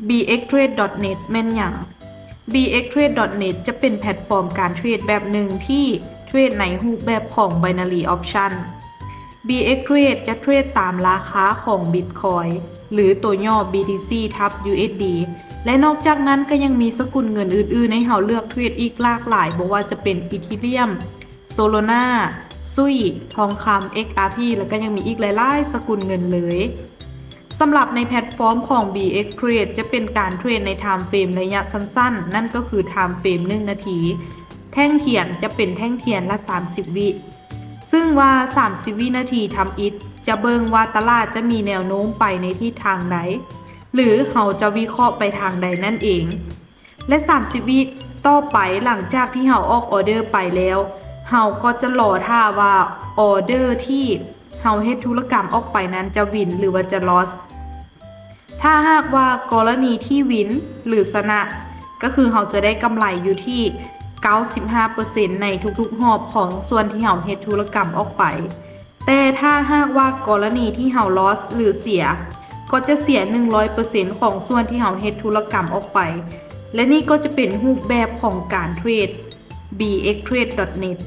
BXTrade.net ແມ່ນຫຍັງ? BXTrade.net ຈະເປັນແພລດຟອມການເທຣດແບບໜຶ່ງທີ່ເທຣດໃນຮູບແບບຂອງ Binary Option. BXTrade ຈະເທຣດຕາມລາຄາຂອງ Bitcoin ຫຼື ຕົວຫຍໍ້ BTC ທັບ USD ແລະ ນອກຈາກນັ້ນກໍຍັງມີສະກຸນເງິນອື່ນໆໃຫ້ເຮົາເລືອກເທຣດອີກຫຼາກຫຼາຍ, ບໍ່ວ່າຈະເປັນ Ethereum, Solana, Sui, ທອງຄຳ, XRP ແລ້ວກໍຍັງມີອີກຫຼາຍໆສະກຸນເງິນເລີຍ. ສຳລັບໃນແພລດຟອມຂອງ BXTrade ຈະເປັນການເທຣດໃນ time frame ໄລຍະສັ້ນໆ, ນັ້ນກໍຄື time frame ໜຶ່ງນາທີ. ແທ່ງທຽນຈະເປັນແທ່ງທຽນລະ ສາມສິບ ວິ, ຊຶ່ງວ່າ ສາມສິບ ວິນາທີທຳອິດ ຈະເບິ່ງວ່າຕະຫຼາດຈະມີແນວໂນ້ມໄປໃນທິດທາງໃດ ຫຼື ເຮົາຈະວິເຄາະໄປທາງໃດນັ້ນເອງ. ແລະ ສາມສິບ ວິຕໍ່ໄປ ຫຼັງຈາກທີ່ເຮົາອອກອອເດີໄປແລ້ວ, ເຮົາກໍຈະລໍຖ້າວ່າອອເດີທີ່ເຮົາເຮັດທຸລະກຳອອກໄປນັ້ນຈະວິນ ຫຼື ວ່າຈະລອສ. ຖ້າຫາກວ່າກໍລະນີທີ່ວິນ ຫຼື ຊະນະ, ກໍຄືເຮົາຈະໄດ້ກຳໄລຢູ່ທີ່ ເກົ້າສິບຫ້າເປີເຊັນ ໃນທຸກໆຮອບຂອງສ່ວນທີ່ເຮົາເຮັດທຸລະກຳອອກໄປ. ແຕ່ຖ້າຫາກວ່າກໍລະນີທີ່ເຮົາລອສ ຫຼື ເສຍ, ກໍຈະເສຍ ໜຶ່ງຮ້ອຍເປີເຊັນ ຂອງສ່ວນທີ່ເຮົາເຮັດທຸລະກຳອອກໄປ. ແລະ ນີ້ກໍຈະເປັນຮູບແບບຂອງການເທຣດ BXTrade.net.